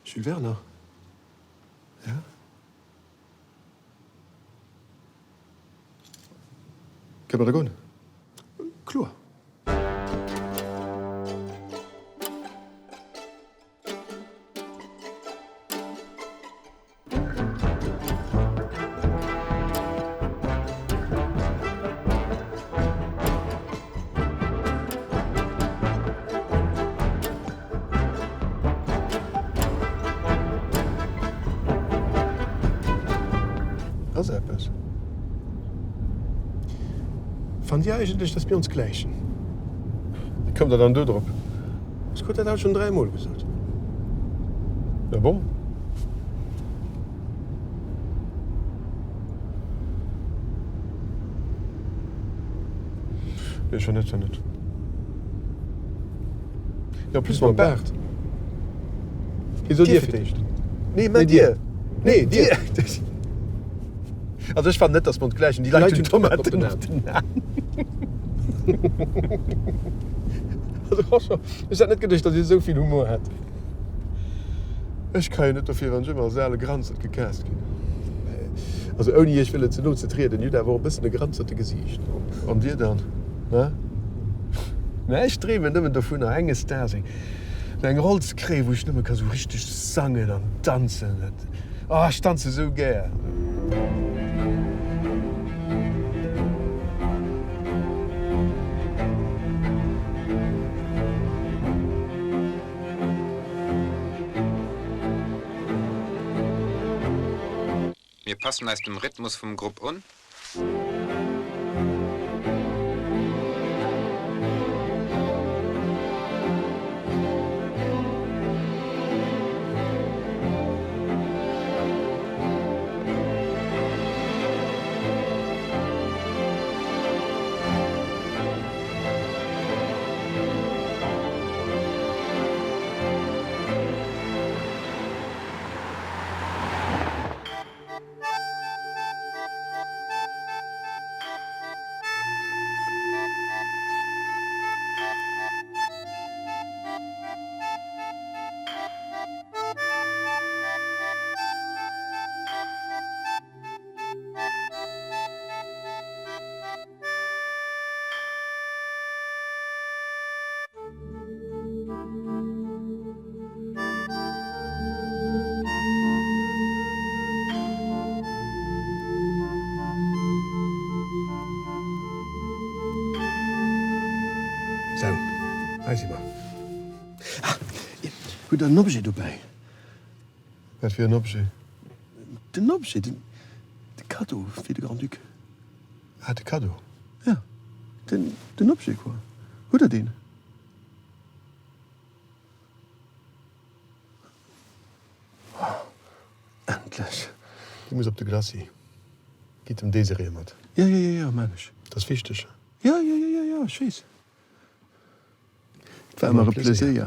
Jules Werner, Ja. Kënne mer da goen? Kloer. Ass eppes? Fannt Dir eigentlech, dass mir ons gläichen? Wéi kommt Der dann do drop? Ech krut dat haut schonn dräimol gesot. Ah bon? Nee, schon net, schon net. Jo, plus mam Baart. Hie sot Dir fir d'éischt. Nee, mä Dir. Nee, Dir. Also ech fannen net, dass mer ons gläichen. Déi Leit hunn Tomaten op den Aen. Also franchement, ech hätt net geduecht, dass Dir esou vill Humor hätt. Ech ka jo net dofir, wann ech ëmmer als ale Granzert gecast ginn. Also ouni Iech wëllen ze no ze trieden, Dir hutt awer och e bëssen e granzerte Gesiicht. An Dir dann? Hä? Mä ech dreemen nëmmen dovunner, enges Daags eng eng Roll ze kréien, wou ech nëmme ka sou richteg sangen an danzen. Oh, ech danze sou gär. Mir passen eis dem Rhythmus vum Grupp un. Sou, hei si mer. Ah, hutt Der en Objet dobäi? Wat fir en Objet? Den Objet, den, de Kaddo fir de Grand-Duc. Ah, de Kaddo. Ja, den, den Objet quoi. Hutt Der deen? Oh, endlech. Dee muss op de Glacis. Gitt dem Désirée mat. Ja, ja, ja, ja, maan ech. Dat ass wichteg. Ja, ja, ja, ja, ja, ech weess. Et war ëmmer e Pleséier.